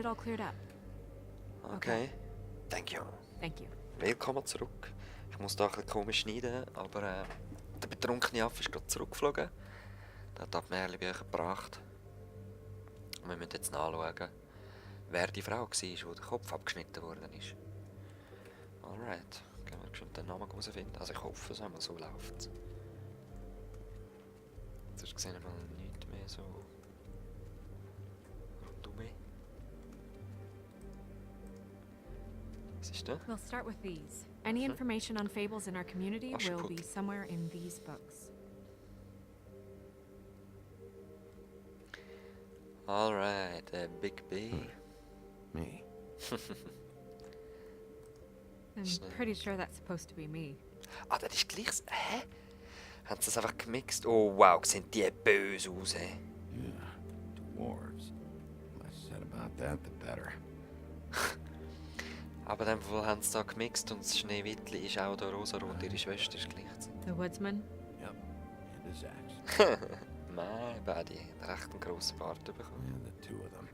it all cleared up. Okay. Thank you. Thank you. Willkommen zurück. Ich muss da ein bisschen komisch schneiden, aber der betrunkene Affe ist gerade zurückgeflogen. Der hat die Märchenbücher gebracht. Und wir müssen jetzt nachschauen, wer die Frau war, die der Kopf abgeschnitten worden ist. Alright. Gehen wir bestimmt den Namen herausfinden. Also ich hoffe es, einmal so läuft es. Jetzt sehen wir mal nichts mehr so rundum. Was ist da? We'll start with these. Any information on fables in our community will be somewhere in these books. Alright, Big B. Me. I'm pretty sure that's supposed to be me. Ah, das ist gleich. Hä? Haben sie das einfach gemixt? Oh wow, sehen die böse aus, hä? Yeah, dwarves. The less said about that, the better. Aber dann wohl haben sie da gemixt und das Schneewittli ist auch da rosarot, ihre Schwester ist gleich. The woodsman? Yep, and his axe. Mein Buddy, der hat echt einen grossen Bart bekommen. Yeah, the two of them.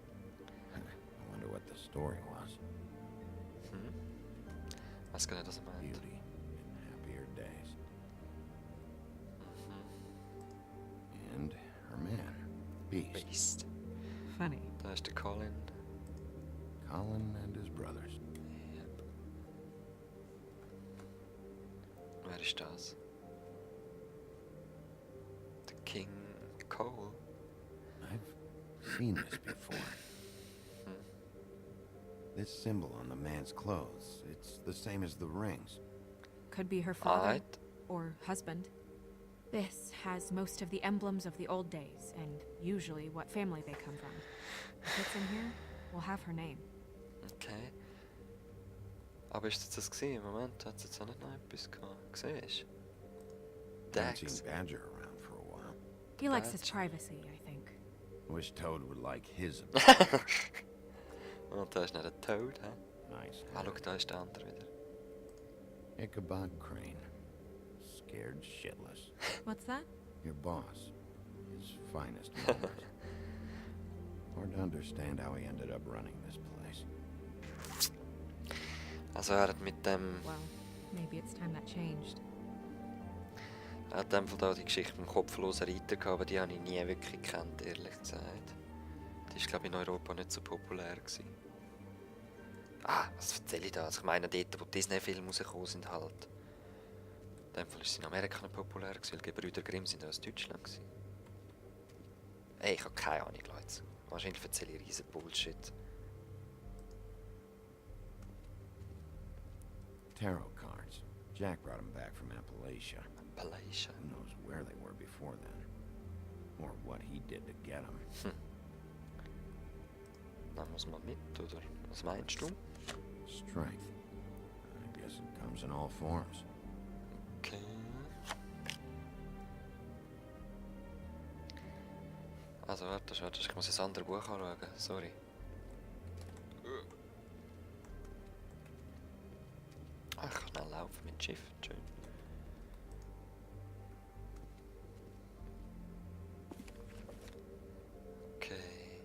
I wonder what the story was. Weiß gar nicht, was er meint. Beauty in happier days. And her man, Beast. Beast. Funny. Da ist der Colin. Colin and his brothers. Yep. Wer ist das? Der King Cole. I've seen this before. This symbol on the man's clothes, it's the same as the rings. Could be her father Alright. or husband. This has most of the emblems of the old days and usually what family they come from. If it's in here, we'll have her name. Okay. Aber ist das gesehen? Im Moment hat es jetzt auch nicht noch etwas gehabt. Siehst du? Haven't Dax. seen Badger around for a while. He likes his privacy, I think. Wish Toad would like his. Und da ist noch der Toad, hä? Nice. Ah, schau, da ist der andere wieder. Ichabod Crane. Scared shitless. What's that? Your boss. His finest moment. Hard to understand how he ended up running this place. Also er hat mit dem... Well, maybe it's time that changed. Er hat einfach da die Geschichte mit dem kopflosen Reiter gehabt, aber die habe ich nie wirklich gekannt, ehrlich gesagt. Die ist, glaube ich, in Europa nicht so populär gewesen. Ah, was erzähle ich da? Also ich meine, dort, wo Disney-Filme rausgekommen sind, halt. In dem Fall ist sie in Amerika nicht populär gewesen, weil die Gebrüder Grimm sind aus Deutschland gewesen. Ey, ich habe keine Ahnung, Leute. Wahrscheinlich erzähle ich riesen Bullshit. Tarot cards. Jack brought them back from Appalachia. Appalachia. Who knows where they were before then? Or what he did to get them. Dann muss man mit, oder? Was meinst du? Strength. I guess it comes in all forms. Okay. Also warte, ich muss ein anderes Buch anschauen, sorry. Ach, ich kann schnell laufen mit Schiff, schön. Okay.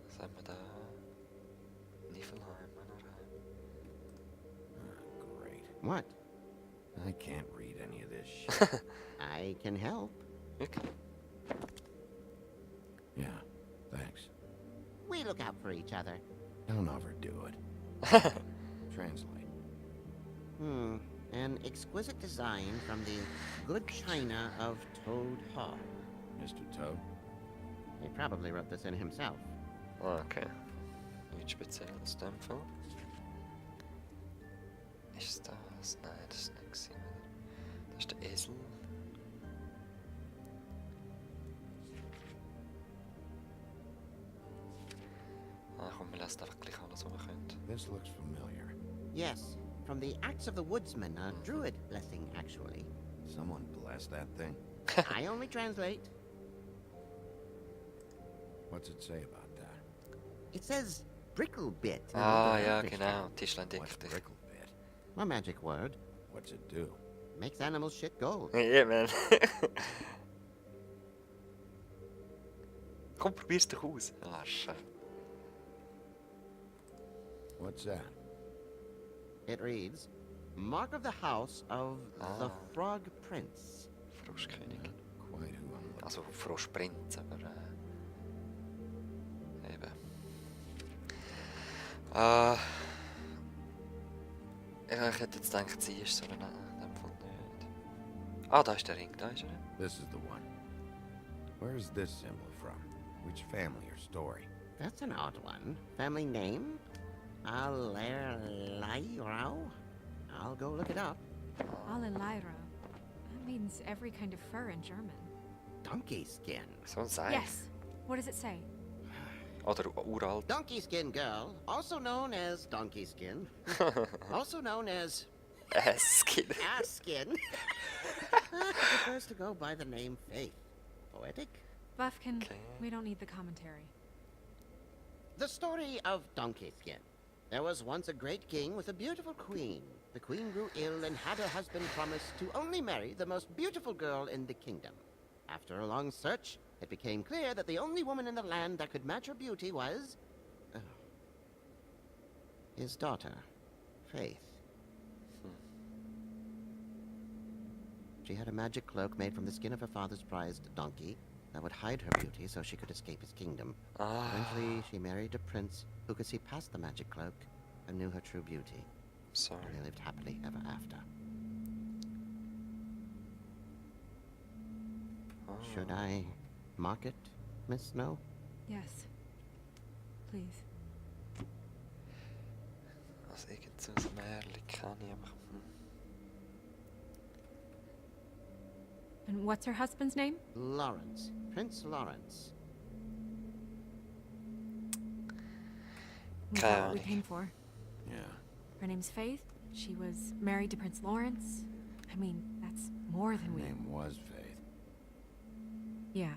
Was haben wir da? Niflheim, Mannerheim. Great. What? I can't read any of this shit. I can help. Okay. Yeah, thanks. We look out for each other. Don't overdo it. Translate. An exquisite design from the good china of Toad Hall. Mr. Toad? He probably wrote this in himself. Okay. Nichts Spezielles in dem Fall. Ist das? Nein, das ist nicht gewesen, oder? Das ist der Esel. Ah komm, wir lassen einfach gleich alles, was wir können. This looks familiar. Yes, from the Axe of the Woodsman, a druid blessing, actually. Someone bless that thing. I only translate. What's it say about that? It says bricklebit. Ah ja, genau. Tischlein dick What's dich. bricklebit? A magic word. What's it do? Makes animals shit gold. Ja, man. Komm, probier's doch aus. Ah, scheiße. What's that? It reads, Mark of the House of the Frog Prince. Froschkönig. Quite who I'm looking Also Froschprinz, aber eben. Ja, ich hätte jetzt gedacht, sie ist so eine... in dem Fall nicht. Ah, da ist der Ring, da ist er. This is the one. Where's this symbol from? Which family or story? That's an odd one. Family name? Alairao? I'll go look it up. Alelaira. That means every kind of fur in German. Donkey skin. So ein Seil. Yes. What does it say? Oder uralt. Donkey skin girl, also known as donkey skin, also known as Skin. ass skin, prefers to go by the name Faith. Poetic? Buffkin, Okay. we don't need the commentary. The story of Donkey Skin. There was once a great king with a beautiful queen. The queen grew ill and had her husband promise to only marry the most beautiful girl in the kingdom. After a long search, it became clear that the only woman in the land that could match her beauty was... his daughter, Faith. She had a magic cloak made from the skin of her father's prized donkey that would hide her beauty so she could escape his kingdom. Ah, Eventually, she married a prince who could see past the magic cloak and knew her true beauty. sorry. And they lived happily ever after. Should I mark it, Miss Snow? Yes. Please. Also irgend so ein Märchen kann ich aber... And what's her husband's name? Lawrence. Prince Lawrence. We got what we came for. Yeah. Her name's Faith. She was married to Prince Lawrence. I mean, that's more than Her we... name was Faith. Yeah.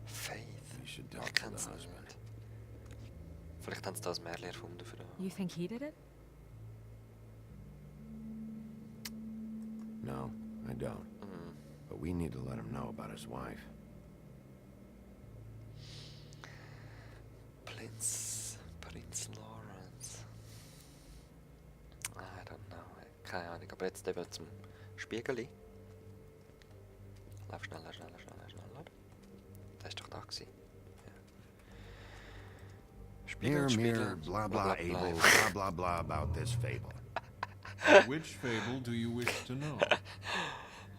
Faith. You should Ich talk to kenn's the nicht. husband. Vielleicht haben sie da ein Märchen erfunden für ihn. You think he did it? No, I don't. But we need to let him know about his wife. Prinz Lawrence. I don't know. Keine Ahnung. Aber jetzt eben zum Spiegel. Lauf schneller, schneller, schneller, schneller. Das ist doch da gewesen. Ja. Mirror, Spiegel, mirror, Spiegel. blah, blah, able, blah, blah, blah about this fable. Which fable do you wish to know?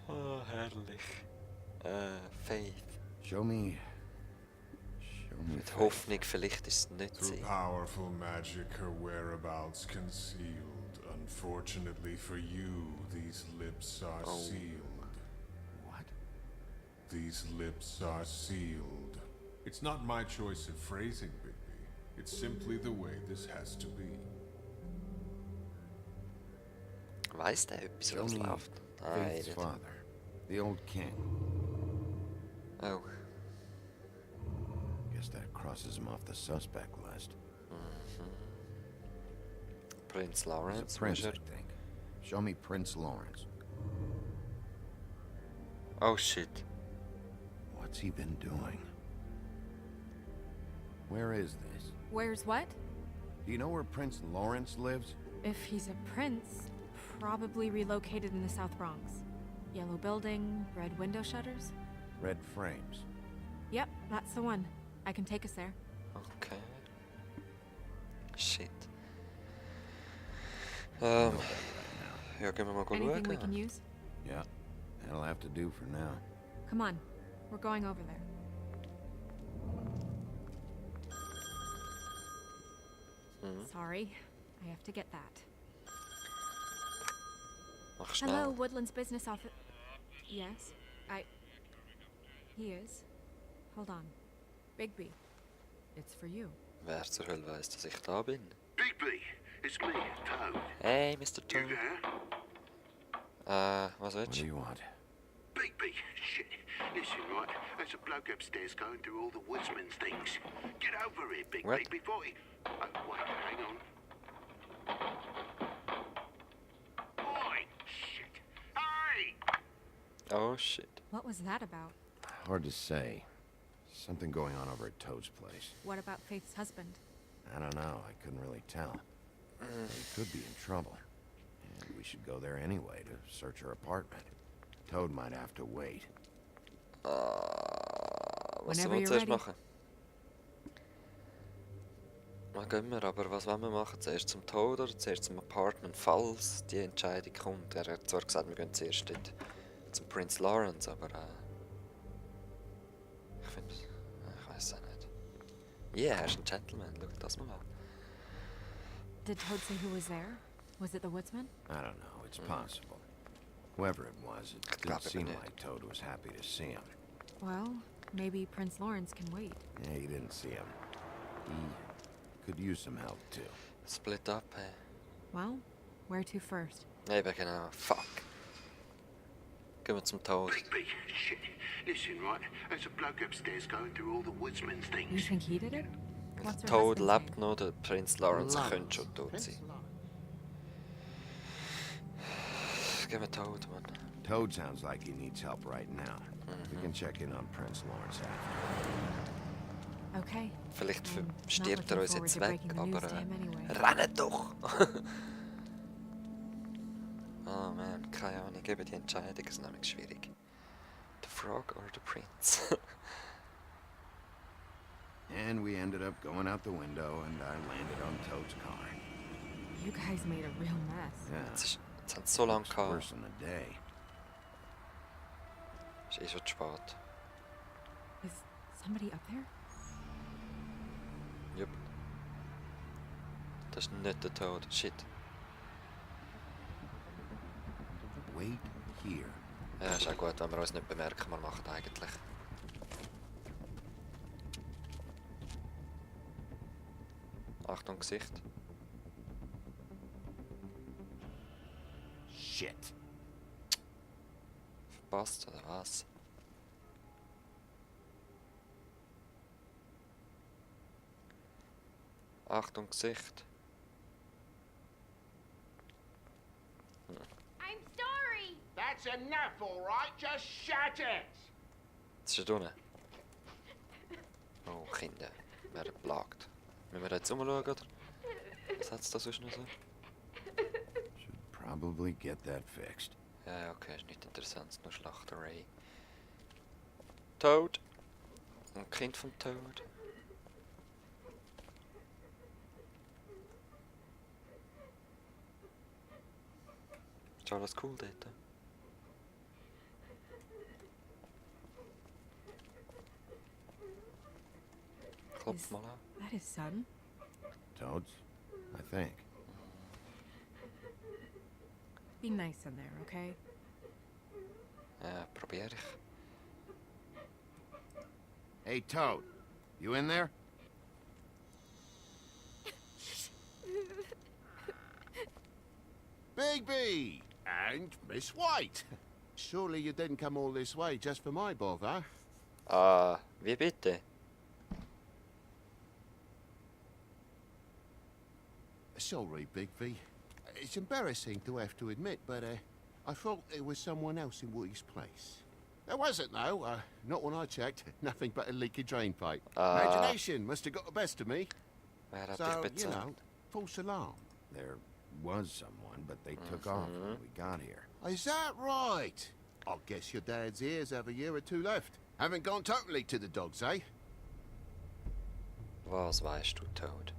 Oh, herrlich. Faith. Show me Mit Faith. Hoffnung, vielleicht ist es nicht Through sie. powerful magic, her whereabouts concealed. Unfortunately for you, these lips are Oh. sealed. What? These lips are sealed. It's not my choice of phrasing, Bigby. It's simply the way this has to be. Weiss der etwas, Show was me läuft? Nein, Faith's nicht. father, the old king. Oh. Guess that crosses him off the suspect list. Prinz He's Lawrence. a prince, wo I ist er? think. Show me Prince Lawrence. Oh shit. What's he been doing? Where is this? Where's what? Do you know where Prince Lawrence lives? If he's a prince, probably relocated in the South Bronx. Yellow building, red window shutters. Red frames. Yep, that's the one. I can take us there. Okay. Shit. No better right Ja, gehen wir mal Anything we schauen. can use? now. Yeah, that'll have to do for now. Come on. We're going over there. Sorry. I have to get that. Mach schnell. Hello, Woodland's business office. Yes, He is. Hold on. Bigby. It's for you. Wer zur Hölle weiss, dass ich da bin? Bigby, it's me, Toad. Hey, Mr. You Toad. there? Was What willst do du? you want? Bigby, shit. Listen, right, there's a bloke upstairs going through all the woodsman's things. Get over here, Bigby, What? before he... Oh, wait, hang on. Oi, shit. Hey! Oh shit. What was that about? Hard to say. Something going on over at Toad's place. What about Faith's husband? I don't know. I couldn't really tell. He could be in trouble. And we should go there anyway to search her apartment. Toad might have to wait. Was Whenever sollen wir you're zuerst ready. machen? Dann gehen wir, aber was wollen wir machen? Zuerst zum Tod oder zuerst zum Apartment, falls die Entscheidung kommt? Er hat zwar gesagt, wir gehen zuerst dort zum Prinz Lawrence, aber ich finde, ich weiß es auch nicht. Ja, er ist ein Gentleman, schau das mal an. Did Toad say who was there? Was it the woodsman? I don't know. It's possible. Whoever it was, it didn't Grab it, seem innit? like Toad was happy to see him. Well, maybe Prince Lawrence can wait. Yeah, he didn't see him. He could use some help, too. Split up, Well, where to first? Eben genau, fuck. Gehen wir zum Tod. Bigby, shit. Listen, right? There's a bloke upstairs going through all the woodsman's You things. think he did it? What's her Tod husband lebt saying? noch, der Prinz Lawrence Lawrence. könnte schon tot Prince sein. Lawrence. Gehen wir Tod, Mann. Toad sounds like he needs help right now. We can check in on Prince Lawrence after. Okay. Vielleicht I'm not stirbt er looking uns forward jetzt to weg, breaking the news aber to him anyway. rennt doch! Oh man, keine Ahnung, eben die Entscheidung ist nämlich schwierig. The Frog or the Prince? And we ended up going out the window, and I landed on Toad's car. You guys made a real mess. Yeah, Jetzt haben sie so lange it's gehabt. worse than a day. Ist eh schon zu spät. Is somebody up there? Jupp. Das ist nicht der Tod. Shit. Wait here. Ja, ist auch gut, wenn wir uns nicht bemerken, wir machen eigentlich. Achtung, Gesicht. Shit. Verpasst, oder was? Achtung, Gesicht. I'm sorry. That's enough, all right? Just shut it. Jetzt ist er unten. Oh, Kinder. Wir werden plagt. Müssen wir jetzt umschauen, oder? Was hat's da sonst noch so? Should probably get that fixed. Ja, ja, okay, ist nicht interessant, nur Schlachterei. Toad! Ein Kind vom Toad. Ist alles cool dort? Klopf mal an. That his son? Toad's? I think. Be nice in there, okay? Ja, probier ich. Hey, Toad. You in there? Bigby! And Miss White! Surely you didn't come all this way just for my bother? Wie bitte? Sorry, Bigby. It's embarrassing to have to admit, but I thought there was someone else in Woody's place. There wasn't, though. Not when I checked. Nothing but a leaky drain pipe. Imagination must have got the best of me. Wer hat dich So, you bezahlt? know, false alarm. There was someone, but they took off when we got here. Is that right? I guess your dad's ears have a year or two left. Haven't gone totally to the dogs, eh? Was weißt du, Toad?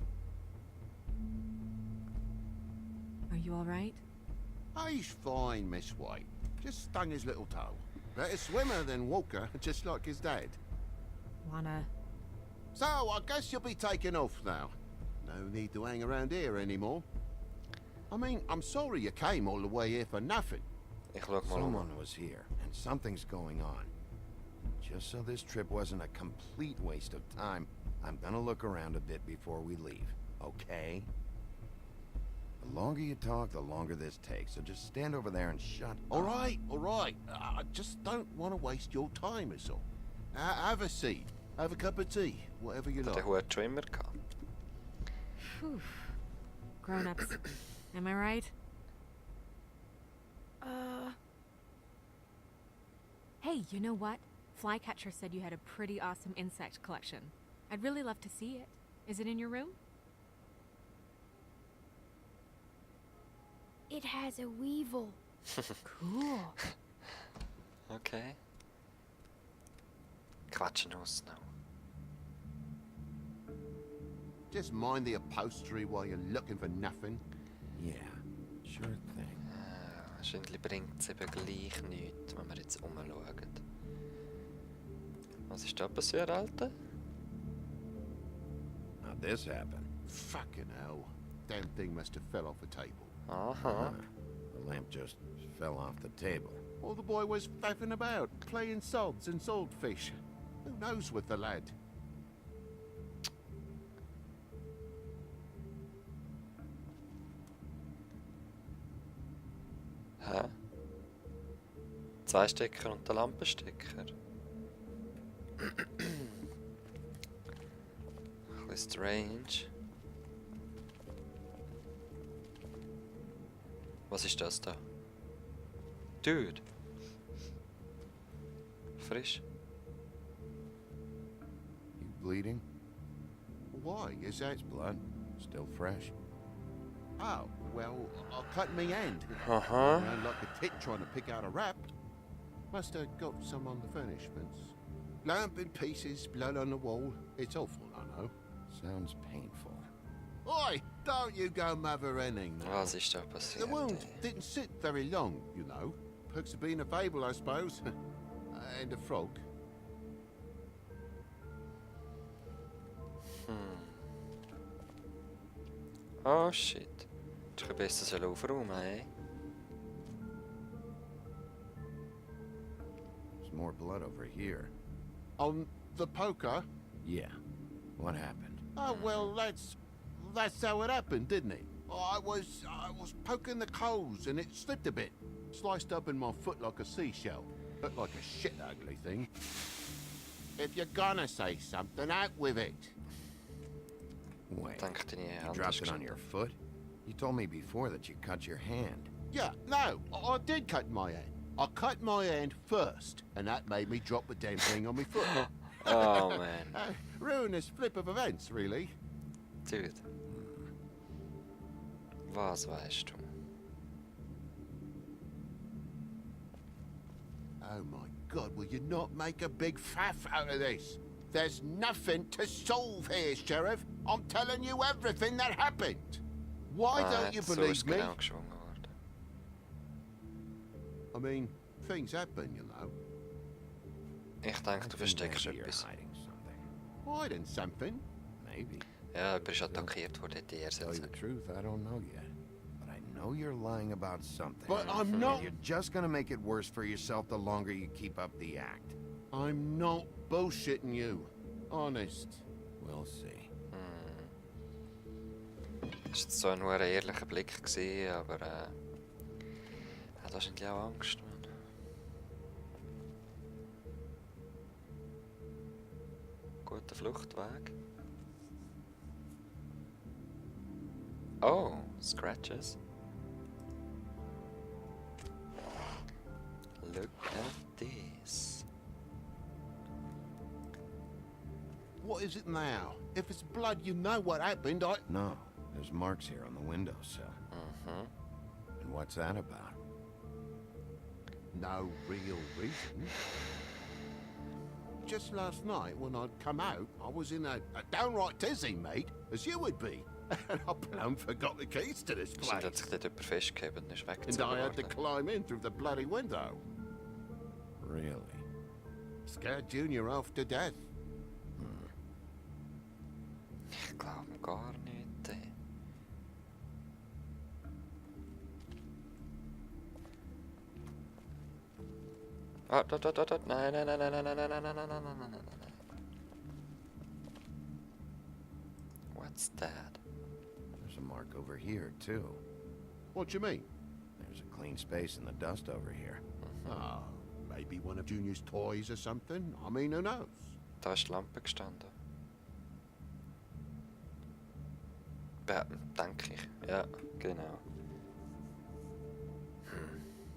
Are you alright? He's fine, Miss White. Just stung his little toe. Better swimmer than walker, just like his dad. Wanna... So, I guess you'll be taking off now. No need to hang around here anymore. I mean, I'm sorry you came all the way here for nothing. Ich schau mal um. Someone was here, and something's going on. Just so this trip wasn't a complete waste of time, I'm gonna look around a bit before we leave, okay? The longer you talk, the longer this takes, so just stand over there and shut All up. right, all right. I just don't want to waste your time, is all. Have a seat. Have a cup of tea. Whatever you Der like. Hut schon immer gehabt. Phew. Grown-ups. Am I right? Hey, you know what? Flycatcher said you had a pretty awesome insect collection. I'd really love to see it. Is it in your room? It has a weevil. Cool. Okay. Quatschen aus noch. Just mind the upholstery while you're looking for nothing. Yeah, sure thing. Wahrscheinlich bringt es eben gleich nichts, wenn wir jetzt umschauen. Was ist da passiert, Alter? How'd this happen? Fucking hell. Damn thing must have fell off the table. Aha. The lamp just fell off the table. Or the boy was faffing about, playing sods and swordfish. Who knows with the lad? Hä? 2 Stecker und der Lampenstecker. Ein bisschen strange. Was ist das da? Dude! Frisch. You bleeding? Why? Is that... It's blood. Still fresh. Oh, well, I cut me hand. Uh-huh. Ran like a tit trying to pick out a wrap. Must have got some on the furnishments. Lamp in pieces, blood on the wall. It's awful, I know. Sounds painful. Oi, don't you go mother-henning now. Was ist da The passiert? wound didn't sit very long, you know. Perks of being a fable, I suppose. And a frog. Oh shit. Ich kann besser aufräumen, ey. There's more blood over here. On the poker? Yeah. What happened? Oh, well, that's how it happened, didn't it? I was poking the coals and it slipped a bit. Sliced up in my foot like a seashell. Looked like a shit ugly thing. If you're gonna say something, out with it. Wait. Dank deine You Hand dropped ist it on your foot? You told me before that you cut your hand. Yeah, no, I did cut my hand. I cut my hand first, and that made me drop the damn thing on my foot. Oh man. Ruinous flip of events, really. Dude. Was weißt du? Oh my God, will you not make a big faff out of this? There's nothing to solve here, Sheriff. I'm telling you everything that happened. Why don't you so believe ist me? genau geschwungen worden. I mean, things happen, you know. Ich denke, du I think versteckst maybe you're etwas. hiding something. Hiding something? Maybe. Ja, jemand ist attackiert worden, hätte er To tell you the sagen. truth, I don't know yet. But I know you're lying about something. But I'm And not. you're just gonna make it worse for yourself the longer you keep up the act. I'm not bullshitting you. Honest. We'll see. Das war zwar nur ein ehrlicher Blick, gewesen, aber er hat wahrscheinlich auch Angst. Man. Guter Fluchtweg. Oh, Scratches. Look at this. What is it now? If it's blood, you know what happened. No, there's marks here on the windowsill. Mm-hmm. And what's that about? No real reason. Just last night, when I'd come out, I was in a downright tizzy, mate, as you would be. And I plumb forgot the keys to this Wahrscheinlich hat place. sich dort jemand festgehalten und ist And weggezogen I had to worden. climb in through the bloody window. Really? Scared Junior off to death. Ich glaube gar nicht. Ey. Ah, dort. Nein. What's that? There's a mark over here, too. What do you mean? There's a clean space in the dust over here. Oh, maybe one of Junior's toys or something. I mean, who knows? Da ist die Lampe gestanden. Denke ich. Ja, genau.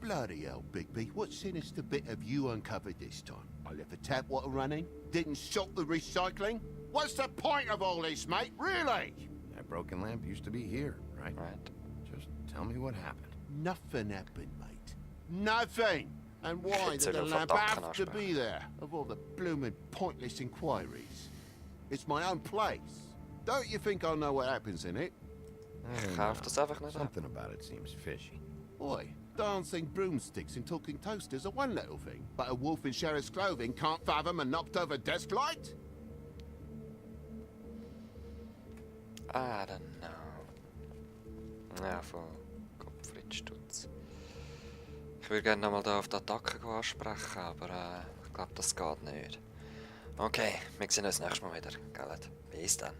Bloody hell, Bigby. What sinister bit have you uncovered this time? I left the tap water running, didn't stop the recycling. What's the point of all this, mate? Really? That broken lamp used to be here, right? Right. Just tell me what happened. Nothing happened, mate. Nothing! And why It's did a the little lamp fuck have to knockback. be there, of all the blooming pointless inquiries? It's my own place. Don't you think I know what happens in it? Ich kauf das einfach nicht ab. Something about it seems fishy. Boy, dancing broomsticks and talking toasters are one little thing, but a wolf in sheriff's clothing can't fathom a knocked-over desk light? I don't know. Ja, von Gottfried-Stutz. Ich würde gerne nochmal da auf die Attacke ansprechen, aber ich glaube, das geht nicht. Okay, wir sehen uns nächstes Mal wieder. Gell? Bis dann.